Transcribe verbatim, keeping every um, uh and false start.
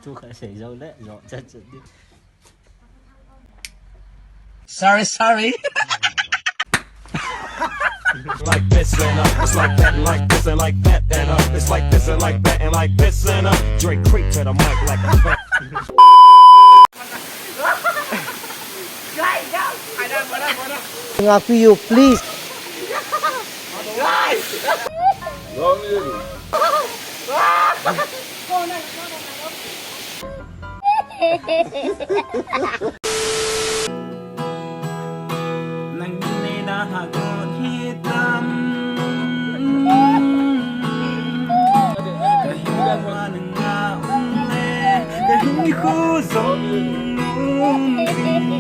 Tu kha sei jou le, jo chat chat di. Sorry, sorry. Like this and up, it's like that, like this and like that and up. It's like this and like that and like this and up. Drake creep to the mic like a fan. Ngapi you, please. Nang ni na ha ko hi tam. Ka hi wa nang nga um le. Ka hi khu zong um ding.